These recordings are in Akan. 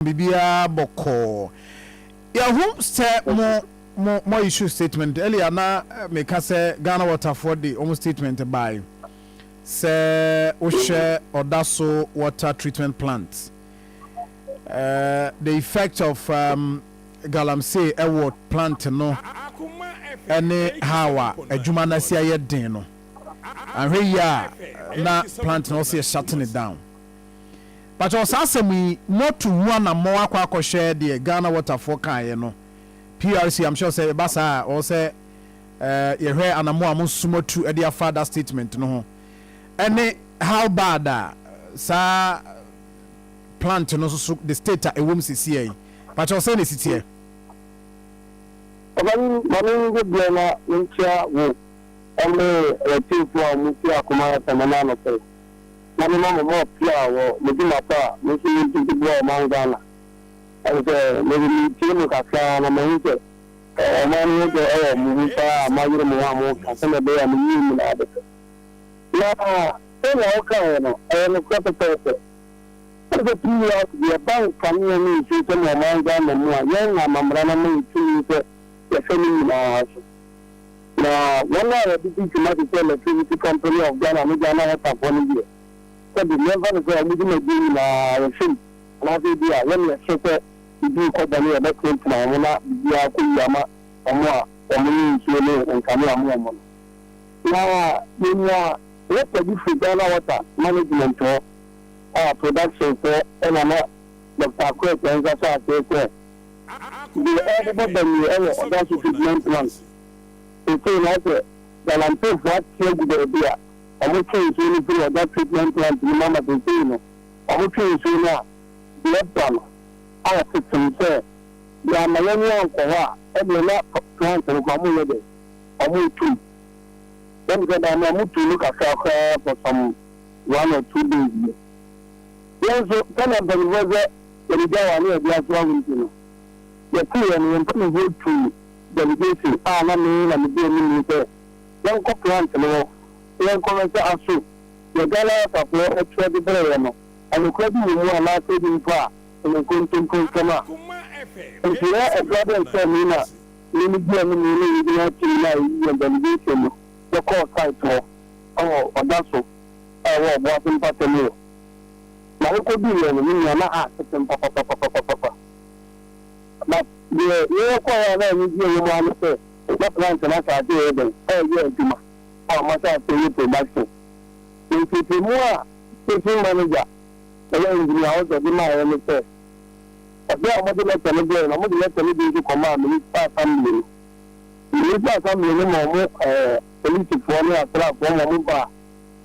Biribiara bɔkɔɔ. Yɛhu sɛ mo mo mo issue statement earlier na meka sɛ Ghana Waterfoɔ de wɔn statement bae sɛ wohwɛ Ɔdaso water treatment plant, the effect of galamsey ɛwɔ plant no ɛne how a adwuma no asi ayɛ den no, ahwɛ yi a na plant no ɔsɛ yɛ shutting it down. But ɔsaa asɛm yi moatu ho anammɔn akɔ akɔhwɛ deɛ Ghana Waterfoɔ kaeɛ no? PRC, I'm sure sɛ ɛba saa a ɔwɔ sɛ yɛhwɛ anammɔn a mo nso moatu de afa that statement no ho ɛne how bad a saa plant no nso so, the state a ɛwɔ mu seesei yi. Pakyɛ, ɔsɛ na esi teɛ? Ɔbɛn maame ngo deɛ na menkyia wo ɛne ɛtiefo a mo Akoma FM no anɔpɛ na mema mo mɔ pia wɔ mo dwuma pa a mo nso yɛntumi boa ɔman Ghana. Ɛne sɛ mede metie mu kakra na mahu sɛ ɔman no ho dɔ ɛwɔ mo ho paa a moayere mo ho a moka sɛnea ɛbɛyɛ a mo yie nyinaa bɛpɛ. Na sɛnea wokaeɛ no, ɛyɛ nokorɛ pɛpɛɛpɛ. Ɛsɛ 2 years deɛ ba nkanea ne nsuo sɛ ma ɔman Ghana mu a yɛn na amammerɛ no ma yɛtumi sɛ yɛhwɛ no nyinaa so, na wɔn a wɔde di dwuma te sɛ Electricity Company of Ghana ne Ghana Waterfoɔ no deɛ, sɛbi yɛmfa no sɛ ɔmo dwumadie nyinaa yɛhwɛ mu anaasɛ bi a yɛne yɛhwɛ sɛ biribi kɔ bɔne, yɛbɛtenatena wɔn na biribiara kɔ yie ama ɔmo a wɔn ne nsuo ne nkanea mo wɔn no. Na yɛnya letter bi firi Ghana Water management hɔ a production foɔ ɛna na Dr Akoɛtɛ nsa hyɛ aseɛ sɛ deɛ ɛbɛbɔ banie ɛwɔ Ɔdaso treatment plant sesei na sɛ galamseyfoɔ ate agu baabi a ɔmo twe nsuo no firi Ɔda treatment plant no mu ama sesei no ɔmo twe nsuo no a deɛ ɛba no a tetem sɛ deɛ ama yɛn ankɔ hɔ a ɛdeɛ na plant no kɔ ɔmo yɛ dɛ ɔmo tum wɔn sɛ daa ɔmo tu no kakra koraa for some 1 or 2 days bi. Yɛn nso, sɛnea mpanyinfoɔ sɛ yɛde gya wɔ ne yɛde aso awo nti no, yɛtu yɛn no, yɛn mpanyinfoɔ tu delegation a na me na me di anim sɛ yɛnkɔ plant no hɔ, yɛnkɔ sɛ aso yɛ Ghana asafoɔ ɛtwerɛ de brɛ yɛn no, anokora bi wɔ mu anaasɛ bi mpo a ɛyɛ nkontompo nsɛm a nti yɛ ɛfra dɛ nsɛ mi na me ne di anim ne yɛgyina team na yɛyi yɛn delegation no, yɛkɔɔ site hɔ ɛwɔ ɔda so a ɛwɔ Ɔboase mpata mu hɔ. Na yɛkɔduu yɛn no, me nua, na a tetem papapapapapa. But deɛ yɛkɔɔ a na ɛno di ɛwɔ mu ano sɛ na plant no asase yɛ dɛn ɛyɛ adwuma a ɔmo asase yɛ production. Nfifirimu a station manager, ɛyɛ engineer ɔsɛ de maa yɛn no sɛ ɛbɛ a ɔmo de letter no brɛ no, ɔmo de letter no bi nso kɔmaa municipal assembly no. Municipal assembly no ma ɔmo polisifoɔ ne asraafoɔ ma ɔmo ba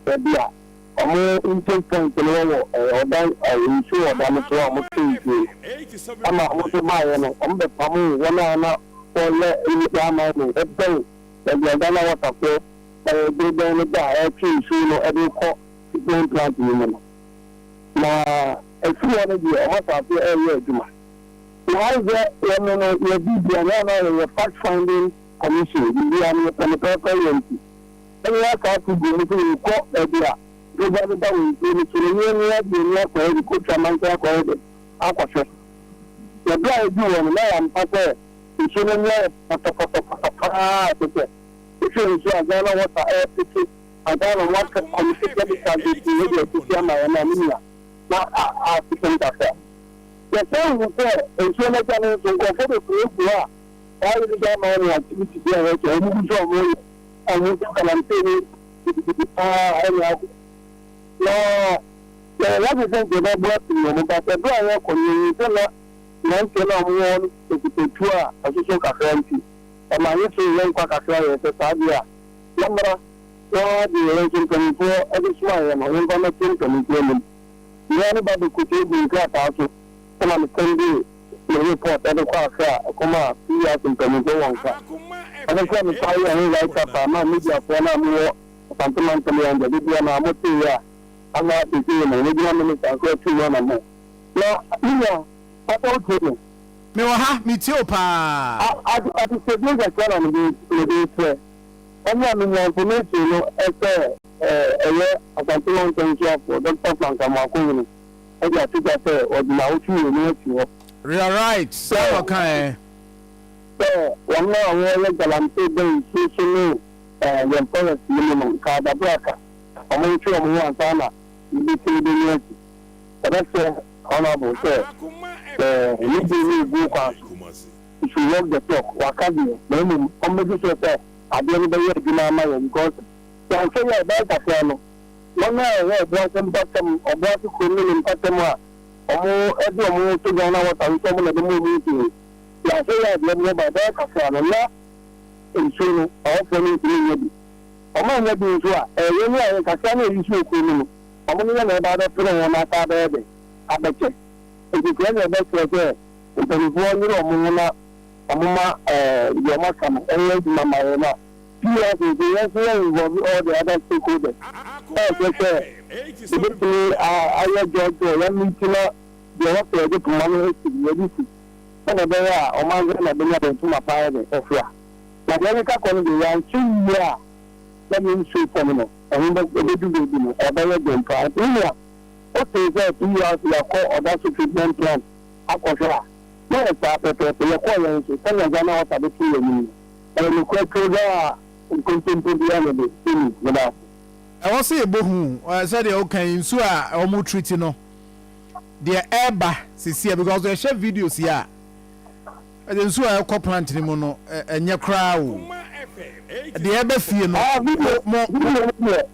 baabi a ɔmo intake point no wɔ ɔdan nsuo ɔda no so a ɔmo te nsuo ama ɔmo nso baayɛ no, ɔmo bɛ pam wɔn a na wɔyɛ illegal mining ɛbɛn baabi a Ghana Waterfoɔ debɛn no da a ɛtwe nsuo no ɛde kɔ treatment plant no mu no. Na efiri hɔ no deɛ, ɔmo asase ɛyɛ adwuma. Na ayɛ sɛ yɛn no yɛ bibia na yɛyɛ fact finding commission, bibia no yɛpɛ no pɛpɛ yɛ nti ɛne yɛ asa ato gu mu sɛ yɛkɔ baabi a doba no da wɔ nsuo no so no, yɛn ni adi ani akɔyɛ de kotwa mansa akɔyɛ de akɔhwɛ. Yɛbere a yɛdu wɔ no na yɛampa sɛ nsuo no ani ayɛ pɔtɔpɔtɔpɔtɔ paa te sɛ wohwɛ nsuo a Ghana Water ɛɛpeke ansa na wɔaka kɔmisi chemical bebree de asisi ama yɛn a, me nua, na asesɛm kakra. Yɛsɛn hu sɛ nsuo no agya no nso nkurɔfoɔ bebree gu hɔ a saa illegal mining activity bi a wɔkyɛ wɔn gu so a wɔyɛ a wɔn nso galamsey no gidigidi paa ɛne akɔ na yɛwɔ yɛade sɛ nka yɛbɛboa pii wɔn ba sɛ bere a yɛkɔ no, yɛhu sɛ na mmeranteɛ no a wɔwɔ no ekututu a ɛsoso kakra nti ɛma yɛ so yɛn nkwa kakra. Yɛ sɛ saa deɛ a yɛmmra na de yɛn nso mpanimfoɔ ɛde soma yɛn no, yɛmfa mɛto mpanimfoɔ anim. Mmea no ba bɛkoto gu nkrataa so ɛna mesɛn de ne report ɛde kɔ Akra ɛkɔm a PRC mpanimfoɔ wɔ nka ɛno sɛ mefa yɛ ho write up a ma mediafoɔ no a mowɔ Asantemantam yɛn deɛ bibia na moteyɛ a ama sesei no regional minister nso atu mu anamɔ. Na menya papa, wotie me? Mewɔ ha, metie o paa. Adesɛdeɛ kakra na mede kyerɛ ɛne a menya information no ɛsɛ ɛyɛ Asantemantam nsuafoɔ Dr Frank Amoakohene. de ato dwa sɛ ɔde nnawɔtwe mmienu asi hɔ. You are right, saa na ɔka ɛ. Sɛ wɔn a wɔreyɛ galamsey bɛn nsuo so ne yɛn forest no mu no, nka adabraka wɔntwe wɔn ho ansa na biribi bɛnya asi. Yɛbɛsrɛ Honourable sɛ sɛ ne din no regu kwan so, he should walk the talk, waka deɛ, na mmom ɔmmɛdi sure sɛ adeɛ no bɛyɛ adwuma ama yɛn because yɛanhwɛ yie a ɛbɛyɛ kakra no, wɔn a ɛwɔ Ɔboase mpɔtam, Ɔboase kurom ne ne mpɔtam a wɔde wɔn ho to Ghana Water no sɛ wɔn na ɛbɛma wɔn nsuo no, yɛanhwɛ yie a deɛ ɛbɛba ɛbɛyɛ kakra no na nsuo no ɛhɔfoɔ no ntumi nnya bi. Wɔn annya bi nso a, ɛyɛ yɛn a yɛn kakra no a yɛyi so wɔ kurom no, wɔn ne yɛn na ɛba abɛpere wɔn asa abɛyɛ dɛn? Abɛkyɛ. Nti sɛɛ na yɛbɛsrɛ sɛ mpanimfoɔ nyere wɔn ho na wɔmma deɛ wɔaka no nyɛ adwuma ma yɛn na PRC nso yɛn nso yɛ involve all the other stakeholders ɛhwɛ sɛ yɛbɛtumi ayɛ dwɔdwɔ yɛ meet na deɛ ɛwɔ sɛ yɛde poma no si no yɛde si sɛdeɛ ɛbɛyɛ a ɔman Ghana bɛnya ne ntoma pa ayɛ dɛn afira. Na deɛ ɛkeka kɔ no deɛ yɛanhwɛ yie a na ne nsuo fam no ɛho bɛ ɛbɛdu baabi no ɛbɛyɛ den paa. Nti wo nua wotee sɛ PURC yɛakɔ Ɔdaso treatment plant akɔhwɛ a na ɛyɛ saa pɛpɛɛpɛ yɛkɔɔ yɛn nso sɛnea Ghana Water de too yɛn anim no ɛyɛ nokorɛ turodoo a nkontompo biara nni do nni. Meda ase. Ɛwɔ sɛ yɛbɔ hu sɛdeɛ woka yi nsuo a wɔn treat no deɛ ɛreba sesia because yɛhwɛ videos yi a ɛde nsuo a ɛkɔ plant no mu no ɛnyɛ koraa o deɛ ɛbɛ fie no mo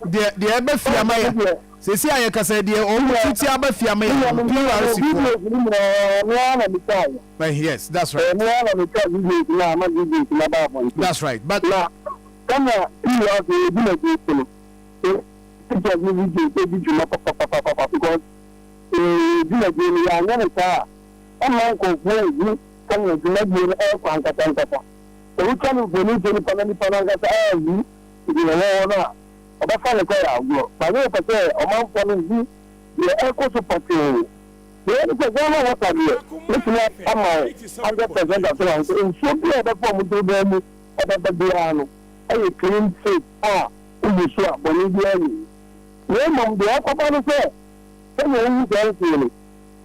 deɛ deɛ ɛbɛ fie ama yɛ sesi a yɛkasa deɛ wɔn treat aba fie ama yɛ no PRC foɔ. Yes, that's right. That's right, but. Sɛnea PRC dwumadie te no, pictures ne videos di dwuma papapapapa because dwumadie no yɛanyɛ no saa a, ɛmma nkurɔfoɔ nhu sɛnea dwumadie no ɛrekɔ ankasa ankasa. Sɛ wotwa no mfoni kyerɛ nipa na nipa no ankasa anhu deɛ ɛwɔ hɔ no a, ɔbɛfa no sɛ ɛyɛ agorɔ. But ne yɛpɛ sɛ ɔmanfoɔ no hu deɛ ɛrekɔ so pɔtee. Deɛ ɛne sɛ Ghana Water deɛ, mɛtumi ama wo 100% assurance sɛ nsuo biara a ɛbɛfa wɔn dorodan mu ɛbɛba biara no yɛ clean safe a wogu so a bɔne biara nni mu. Na mmom deɛ ɛkɔba ne sɛ, sɛdeɛ wohu saa nsuo no,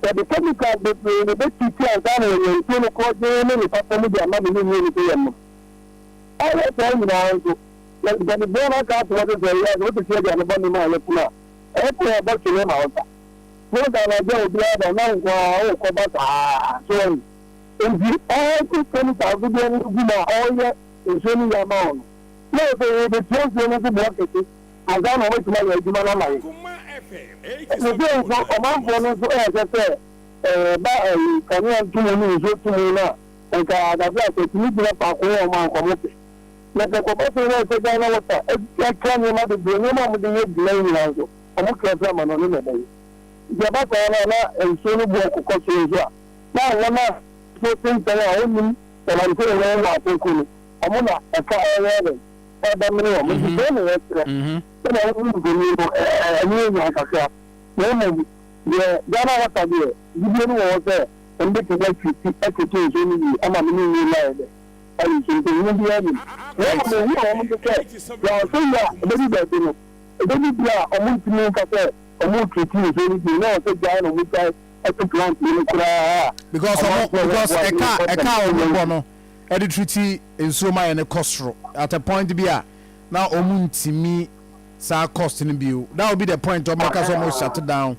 wɔde chemicals bebree na ɛbɛtreat ansa na wɔanya nsuo no korɔgyenn ne ne papa mu de ama me ne mmienu sɛ yɛnnom. Ɛyɛ saa nyinaa nso, na mpanimfoɔ no aka ato hɔ sɛ sɛ ɛyɛ a sɛ wote sɛ aduane bɔne ma yɛfunu a, ɛyɛ pɛ a ɛbɔ twene ma wo sa. Na ɔda anadwo a obiara da na wo nko ara wokɔba saa. So wahu? Enti ɔrete chemical dodoɔ no gu mu a ɔreyɛ nsuo no yie ama wo no, na ɛsɛ sɛ yɛbɛtua nsuo no nso boɔ kɛse ansa na wɔatumi ayɛ adwuma no ama yɛn. Seesei nso ɔmanfoɔ no nso rehwɛ sɛ ɛba ɛyi kanea ntomu ne nsuo tumu no a, nka adagyeɛ a sɛ ɛtumi gyina faako wɔ wɔn a nka wɔpɛ. Na sɛ ɛkɔba sɛ na ɛsɛ Ghana Water akra nneɛma bebree, nneɛma a wɔde yɛ adwuma yi nyinaa nso, wɔkra firi amanɔne na ɛbɛyɛ. Nti ɛba saa no a na nsuo no boɔ kokɔ soro nso a, na wɔn a wɔte nkyɛn a wɔnnim galamsey ho wɔ akonko no, wɔn na ɛka ɛyɛ dɛn ɛbɛmene wɔn. Nti sɛɛ na yɛkyerɛ sɛdeɛ wohu mfonin no, ɛno yɛ nyan kakra. Na mmom deɛ Ghana Water deɛ, gyidie no wɔ hɔ sɛ wɔn bɛtumi atwiti atwiti nsuo no yie ama me ne nwie no ayɛ dɛ ayɛ nsuo nti ehu biara nnim. Na mmom ehu a wɔn de sɛ galamsey yi a ɛbɛdu baabi no, ɛbɛdu berɛ a wɔn ntumi nka sɛ wɔn retwiti nsuo no bio na ɛwɔ sɛ gyae na wɔn gyae ɛto plant no mu koraa a. Because ɔmo because ɛka ɛka a ɔmo bɔ no ɛde treat nsuo ma yɛ no kɔ soro at a point bi a na ɔmo ntumi saa cost no bio, that will be the point ɔmo bɛka sɛ ɔmo shut down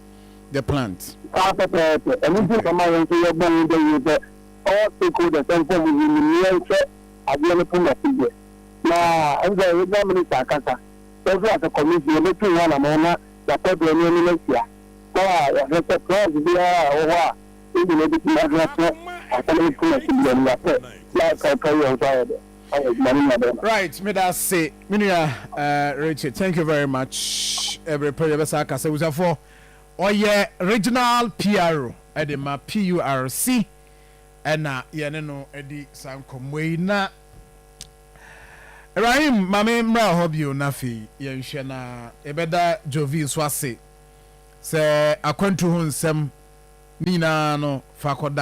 the plant. Saa pɛpɛɛpɛ, ɛno nti na ɛma yɛn nso yɛbɔ ho dawuro sɛ all stakeholders mfa ɔmo ho nnim na yɛnhwɛ adeɛ no poma so deɛ. Na ɛne sɛ regional minister akasa, yɛn nso as a commission yɛbɛtu ho anamɔn na yɛapɛ berɛ ne yɛne no ahyia. a yɛhwɛ sɛ class biara a ɛwɔ hɔ a yɛn nyinaa bɛtumi ahwɛ sɛ asɛm no to ase biara no yɛapɛ na akaakae yɛn nso ayɛ dɛ ayɛ adwuma no nua bɛrima. Right, meda ase me nua Richard, thank you very much. Ɛbere pɛ yɛbɛsa aka sɛ abusuafoɔ ɔyɛ regional PRO ɛde ma PURC ɛna yɛne no adi saa nkɔmmɔ yi na Ibrahim ma me mmra hɔ bio na afei yɛnhwɛ na yɛbɛda Jovi nso ase sɛ akwantu ho nsɛm ne nyinaa no fa kɔda.